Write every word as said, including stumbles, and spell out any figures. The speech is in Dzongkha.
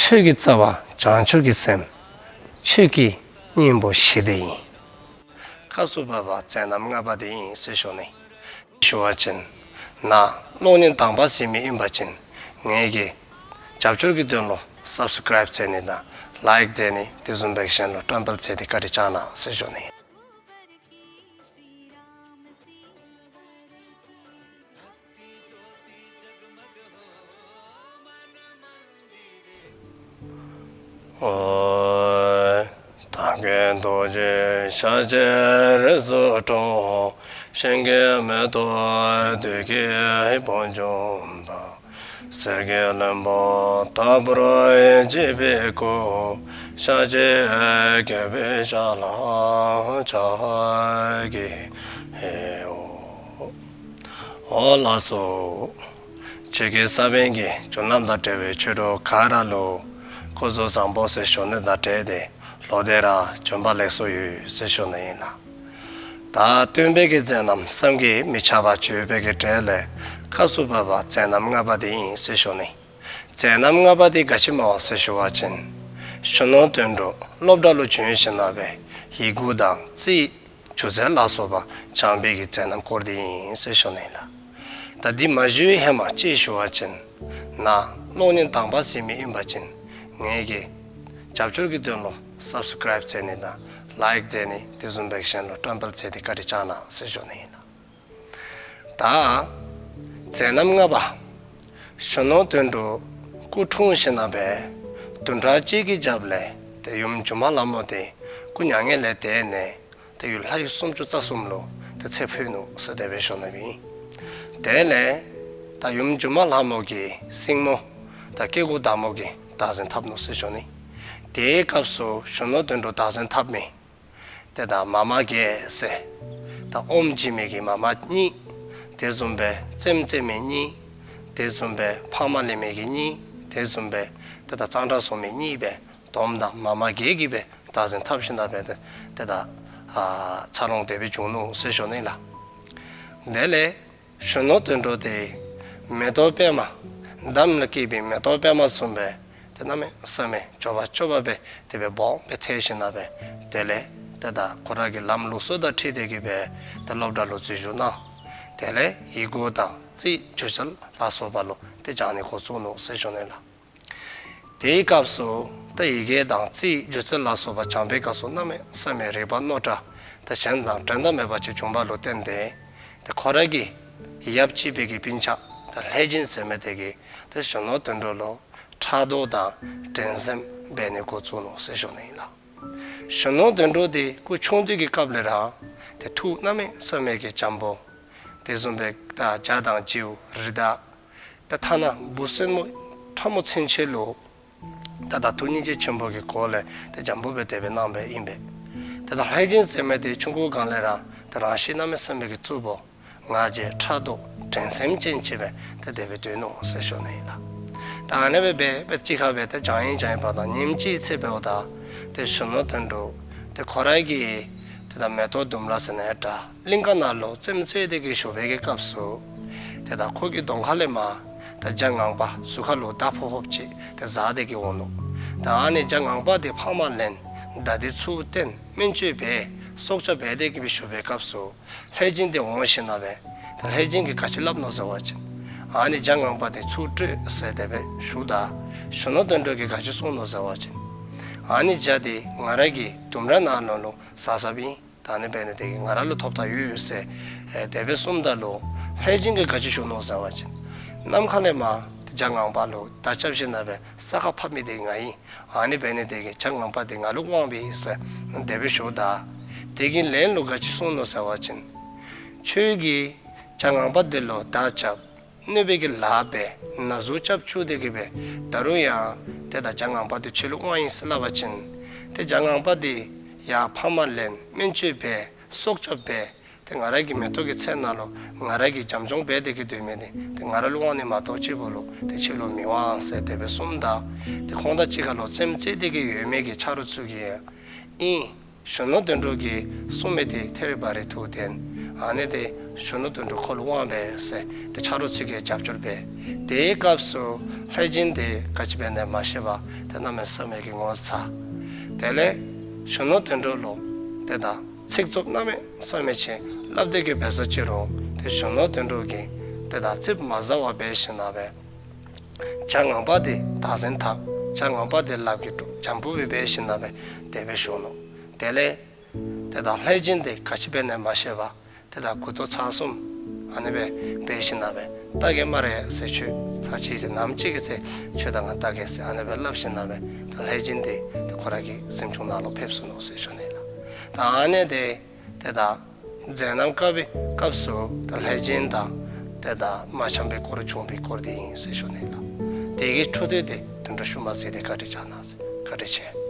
ཆོས་ཀྱི་རྩ་བ་བྱང་ཆུབ་ཀྱི་སེམས། ཆོས་ཀྱི་སྙིང་པོ་ཞི་བདེ་ཡིན། སྐབས་སུ་བབ་པ་མཛད་རྣམ་ལྔ་པ་དེ་ཡིན་ཟེར་ཞུ་ནི། ཞུ་བ་ཅིན་ནཱ་གློག་བརྙན་དང་པ་གཟིགས་མི་ཨིན་པ་ཅིན་ངེ་གི་རྒྱབ་སྐྱོར་གྱི་དོན་ལུ་སབ་སི་ཀརའིབ་མཛད་ནི་དང་ལའིཀ་མཛད་ནི་དེ་བཟུམ་སྦེ་གཞན་ལུ་བཀྲམ་སྤེལ་མཛད་དེ་བཀའ་དྲིན་བསྐྱང་གནང་ཟེར་ཞུ་ནི། ཨོ། ཐབས་མཁས་རྡོ་རྗེ་ཤཱཀྱའི་རིགས་སུ་འཁྲུངས། གཤེན་གྱི་མེ་ཏོག་བདུད་ཀྱི་དཔུང་འཇོམས་པ། གསེར་གྱི་ལྷུན་པོ་ལྟ་བུར་བརྗིད་པའི་སྐུ། ཤཱཀྱའི་རྒྱལ་པོའི་ཞབས་ལ་ཕྱག་བགྱིའོ། ཨོ་ལགས་སོ། ཆོས་ཀྱི་ས་བོན་གྱི་རྒྱུན་ལམ་དང་འབྲེལ་བའི་ཆོས་གྲོགས་ག་ར་ལུ་སྐུ་གཟུགས་བཟང་པོ་ཟེར་ཞུ་ནི་དང་འབྲེལ་ཏེ་ལོག་སྟེ་ར་བྱོན་པ་ལེགས་སོ་ཡོད་ཟེར་ཞུ་ནི་ཨིན་ལགས། ད་སྟོན་པའི་གི་མཛད་རྣམ་བསམ་གྱིས་མི་ཁྱབ་པ་བརྗོད་པའི་གི་གྲས་ལས་སྐབས་སུ་བབ་པ་མཛད་རྣམ་ལྔ་པ་དེ་ཨིན་ཟེར་ཞུ་ནི། མཛད་རྣམ་ལྔ་པ་དེ་ག་ཅི་སྨོ་ཟེར་ཞུ་བ་ཅིན་གཞོན་ནུ་དོན་གྲུབ་སློབ་གྲྭ་ལུ་བྱོན་ཞིནམ་ལས་ཡི་གུ་དང་རྩིས་སྒྱུ་རྩལ་ལ་སོགས་པ་སྦྱངས་པའི་གི་མཛད་རྣམ་སྐོར་དེ་ཨིན་ཟེར་ཞུ་ནི་ལགས། ད་འདི་མ་ཞུ་བའི་ཧེ་མ་ཅིག་ཞུ་བ་ཅིན་ནཱ་གློག་བརྙན་དང་པ་གཟིགས་མི་ཨིན་པ་ཅིན་ངེ་གི་རྒྱབ་སྐྱོར་གྱི་དོན་ལུ་སབ་སི་ཀརའིབ་མཛད་ནི་དང་ལའིཀ་མཛད་ནི་དེ་བཟུམ་སྦེ་གཞན་ལུ་བཀྲམ་སྤེལ་མཛད་དེ་བཀའ་དྲིན་བསྐྱང་གནང་ཟེར་ཞུ་ནི་ཨིན་ལགས། ད་མཛད་རྣམ་ལྔ་པ། གཞོན་ནུ་དོན་གྲུབ་སྐུ་འཁྲུངས་ཞིནམ་ལས་བདུན་ཕྲག་གཅིག་གི་རྒྱབ་ལས་ཏེ་ཡུམ་སྒྱུ་མ་ལྷ་མོ་དེ་སྐུ་མྱ་ངན་ལས་འདས་ནས་ཏེ་ཡུལ་ལྷ་ཡུལ་སུམ་ཅུ་རྩ་གསུམ་ལུ་ཏེ་ཚེ་འཕོས་ནུག་ཟེར་དེ་སྦེ་ཞུ་ནི་ཨིན། དེ་ལས་ད་ཡུམ་སྒྱུ་མ་ལྷ་མོ་གི་སྲིང་མོ་ད་སྐྱེ་དགུའི་བདག་མོ་གིས་བདག་འཛིན་འཐབ་ནུག་ཟེར་ཞུ་ནི། དེའི་སྐབས་སུ་གཞོན་ནུ་དོན་གྲུབ་བདག་འཛིན་འཐབ་མི་ཏེ་ད་མ་མ་བརྒྱད་ཟེར་ད་ཨོམ་བྱིན་མི་གི་མ་མ་གཉིས། དེ་བཟུམ་སྦེ་རྩེདམོ་རྩེ་མི་གཉིས། དེ་བཟུམ་སྦེ་ཕག་མ་ལེན་མི་གི་གཉིས། དེ་བཟུམ་སྦེ་ཏེ་ད་གཙང་སྦྲ་སྲུང་མི་གཉིས་སྦེ་བསྡོམས་ད་མ་མ་བརྒྱད་ཀྱིས་སྦེ་བདག་འཛིན་འཐབ་ཞིནམ་ལས་ཏེ་ད་ཨ་འཚར་ལོངས་དེ་སྦེ་བྱུང་ནུག་ཟེར་ཞུ་ནི་ལགས། དེ་ལས་གཞོན་ནུ་དོན་གྲུབ་དེ་མེ་ཏོག་པདྨ། འདམ་ལས་སྐྱེས་པའི་མེ་ཏོག་པདྨ་བཟུམ་སྦེ་ཏེ་གནམ་མེད་ས་མེད་འབྱོར་པ་སྤྱོད་པ་སྦེ་དེ་སྦེ་སྦོམ་སྦེ་ཐལ་ཞིནམ་ལས་དེ་ལས་ཏེ་ད་ཁོ་ར་གི་ལམ་ལུགས་སྲོལ་དང་འཁྲིལ་ཏེ་གི་སྦེ་ཏེ་སློབ་གྲྭ་ལུ་འཛུལ་ཞུགས་གནང་། དེ་ལས་ཡི་གུ་དང་རྩིས་སྒྱུ་རྩལ་ལ་སོགས་པ་ལུ་ཏེ་སྦྱང་ནི་འགོ་བཙུགས་ནུག་ཟེར་ཞུ་ནི་ལགས། དེའི་སྐབས་སུ་ད་ཡི་གེ་དང་རྩིས་སྒྱུ་རྩལ་ལ་སོགས་པ་སྦྱང་པའི་སྐབས་སུ་གནམ་མེད་ས་མེད་རིག་པ་རྣོ་དྲགས་ད་གཞན་དང་འགྲན་ཟླ་མེད་པ་ཅིག་བྱུང་བ་ལུ་བརྟེན་ཏེ་ད་ཁོ་ར་གི་ཡབ་གཅིག་པའི་གི་སྤུན་ཆ་ད་ལྷས་སྦྱིན་ཟེར་མི་དེ་གིས་ད་གཞོན་ནུ་དོན་གྲུབ་ལུ་ཕྲག་དོག་དང་འགྲན་སེམས་འབད་ནི་འགོ་བཙུགས་ནུག་ཟེར་ཞུ་ནི་ཨིན་ལགས། གཞོན་ནུ་དོན་གྲུབ་དེ་སྐུ་ཆུང་དུས་ཀྱི་སྐབས་ལས་ར་ཏེ་ཐུགས་གནམ་མེད་ས་མེད་ཀྱི་འཇམ་པོ། དེ་བཟུམ་སྦེ་ད་འཇའ་དང་བྱིའུ་རི་དྭགས། ད་ཐ་ན་འབུ་སྲིན་མོ་ཕྲ་མོ་ཚུན་ཆད་ལུ་ད་ད་ཐུགས་སྙིང་རྗེ་ཆེན་པོ་གི་སྒོ་ལས་ཏེ་འཇམ་པོ་སྦེ་དེ་སྦེ་གནང་སྦེ་ཨིན་པས། ད་ད་ལྷས་སྦྱིན་ཟེར་མི་དེ་ཆུང་ཀུའི་སྒང་ལས་ར་ད་རང་གཤིས་གནམ་མེད་ས་མེད་ཀྱི་རྩུབ་པོ། ང་རྒྱལ་ཕྲག་དོག་འགྲན་སེམས་ཅན་ཅིག་སྦེ་ཏེ་དེ་སྦེ་སྡོད་ནུག་ཟེར་ཞུ་ནི་ཨིན་ལགས། ད་ཨ་ནི་སྦེ་འབད་འབད་ཅིག་ཁར་སྦེ་ཏེ་སྦྱང་ཡི་སྦྱང་ཡི་འབདཝ་ད་ཉིནམ་ཅིག་ཚེ་འབདཝ་ད་ཏེ་གཞོན་ནུ་དོན་གྲུབ་ཏེ་ཁོ་ར་གི་ཏེ་ད་མེ་ཏོག་ལྡུམ་ར་ཟེར་ན་ཡང་འདྲ་གླིང་ག་ནང་ལུ་རྩེདམོ་རྩེ་སྟེ་གི་བཞུགས་པའི་གི་སྐབས་སུ་ཏེ་ད་ཁོ་གི་གདོང་ཁ་ལས་མར་ད་བྱ་ངང་པ་གཟུགས་ཁ་ལུ་མདའ་ཕོག་ཕོགཔ་ཅིག་ཏེ་འཛག་སྟེ་གི་འོང་ནུག། ད་ཨ་ནི་བྱ་ངང་པ་དེ་ཕངས་མ་ལེན་མདའ་དེ་ཚུར་བཏོན་སྨན་བཅོས་འབད་སྲོག་སྐྱབས་འབད་དེ་གི་སྦེ་བཞུགས་པའི་སྐབས་སུ་ལྷས་སྦྱིན་དེ་འོང་ཞིནམ་ལས་ད་ལྷས་སྦྱིན་གྱིས་ག་ཅི་སླབ་ནུག་ཟེར་བ་ཅིན་ཨ་ནི་བྱ་ངང་པ་དེ་ཚུར་སྤྲོད་ཟེར་དེ་སྦེ་ཞུཝ་ད་གཞོན་ནུ་དོན་གྲུབ་ཀྱིས་ག་ཅི་གསུངས་ནུག་ཟེར་བ་ཅིན་ཨ་ནི་བྱ་དེ་ང་ར་གི་ལྡུམ་ར་ནང་ལུ་ལུ་ཟ་ཟཝ་ཨིན། ད་ཨ་ནི་འབད་ནི་དེ་གིས་ང་ར་ལུ་ཐོབ་ཐང་ཡོད་ཡོད་ཟེར་དེ་སྦེ་གསུངམ་ད་ལུ་ལྷས་སྦྱིན་གྱིས་ག་ཅི་ཞུ་ནུག་ཟེར་བ་ཅིན་ནམ་མཁའ་ལས་མར་བྱ་ངང་པ་ལུ་མདའ་རྐྱབ་ཞིནམ་ལས་ས་ཁར་ཕབ་མི་དེ་ང་ཨིན། ཨ་ནི་འབད་ནི་དེ་གིས་བྱ་ངང་པ་དེ་ང་ལུ་དབང་བས་ཟེར་དེ་སྦེ་ཞུཝ་ད་དེ་གི་ལན་ལུ་ག་ཅི་གསུངས་ནུག་ཟེར་བ་ཅིན་ཁྱོད་ཀྱིས་བྱ་ངང་པ་དེ་ལུ་མདའ་རྐྱབ་གནོད་པའི་གི་ལཱ་འབད་ན་ཟུག་རྐྱབ་བཅུག་སྟེ་གི་སྦེ་ད་རུང་ཡང་ཏེ་ད་བྱ་ངང་པ་དེ་ཁྱོད་ལུ་དབང་ཨིན་ཟེར་སླབ་པ་ཅིན་ཏེ་བྱ་ངང་པ་དེ་ཡང་ཕངས་མ་ལེན་སྨན་བཅོས་འབད་སྲོག་སྐྱབས་འབད་ཏེ་ང་ར་གི་མེ་ཏོག་གི་ཚལ་ནང་ལུ་ང་ར་གིས་བྱམས་སྐྱོང་འབད་དེ་གི་སྡོད་མི་དེ་ཏེ་ང་ར་ལུ་དབང་ནི་མ་གཏོགས་ཅིག་པོ་ལུ་ཏེ་ཁྱོད་ལུ་མི་དབང་ཟེར་དེ་སྦེ་གསུངམ་ད་ཏེ་ཁོང་དང་གཅིག་ཁར་ལུ་རྩེདམོ་རྩེ་སྟེ་གི་ཡོད་མི་གི་ཆ་རོགས་ཚུ་གིས་ཨིན། གཞོན་ནུ་དོན་གྲུབ་ཀྱིས་གསུངས་མི་དེ་ཐད་རི་བ་རི་ཐུགས་བདེན། ཨ་ནི་དེ་གཞོན་ནུ་དོན་གྲུབ་ཁོ་ལུ་དབང་འབད་ཟེར་ཏེ་ཆ་རོགས་ཚུ་གིས་རྒྱབ་སྐྱོར་འབད། དེའི་སྐབས་སུ་ལྷས་སྦྱིན་དེ་ག་ཅི་འབད་ནི་མ་ཤེས་པར་ཏེ་གནམ་མེད་ས་མེད་ཀྱི་ངོ་ཚ། དེ་ལས་གཞོན་ནུ་དོན་གྲུབ་ལུ་ཏེ་ད་ཚིག་རྩུབ་གནམ་མེད་ས་མེད་ཅིག་སླབ་སྟེ་གི་འབད་ས་ཅི་རུང་ཏེ་གཞོན་ནུ་དོན་གྲུབ་ཀྱིས་ཏེ་ད་ཙིགཔ་མ་ཟ་བར་འབད་ཞིནམ་ལས་སྦེ་ཇ་ངང་པ་དེ་བདག་འཛིན་འཐབ། ཇ་ངང་པ་དེ་ལགཔ་གིས་དཀྲོག། འཇམ་པོ་སྦེ་འབད་ཞིནམ་ལས་སྦེ་དེ་སྦེ་བཞུགས་ནུག། དེ་ལས་ཏེ་ད་ལྷས་སྦྱིན་དེ་ག་ཅི་འབད་ནི་མ་ཤེས་པར་ཏེ་ད་མགུ་ཏོ་ཚར་གསུམ་ཨ་ནི་སྦེ་འབད་ཞིནམ་ལས་སྦེ་བལྟ་གེ་སྨ་རེ་ཟེར། ཁྱོད་ཚར་གཅིག་ཟེར་ནམ་ཅིག་གི་ཚེ་ཁྱོད་དང་ང་བལྟ་གེ་ཟེར་ཨ་ནི་སྦེ་སླབ་ཞིནམ་ལས་སྦེ་ད་ལྷས་སྦྱིན་དེ་ཏེ་ཁོ་ར་གི་གཟིམ་ཆུང་ནང་ལུ་ཕེབས་སོ་ནུག་ཟེར་ཞུ་ནི་ལགས། ད་ཨ་ནི་དེ་ཏེ་ད་མཛད་རྣམ་བཀའ་བའི་སྐབས་སུ་ད་ལྷས་སྦྱིན་དང་ཏེ་ད་མ་འཆམ་པའི་སྐོར་བྱུང་བའི་སྐོར་དེ་ཨིན་ཟེར་ཞུ་ནི་ལགས། དེ་གི་འཕྲོ་མཐུད་དེ་དོན་འགྲོ་ཤུལ་མ་ཟེར་དེ་བཀའ་དྲིན་བསྐྱང་གནང་ཟེར། བཀའ་དྲིན་ཆེ།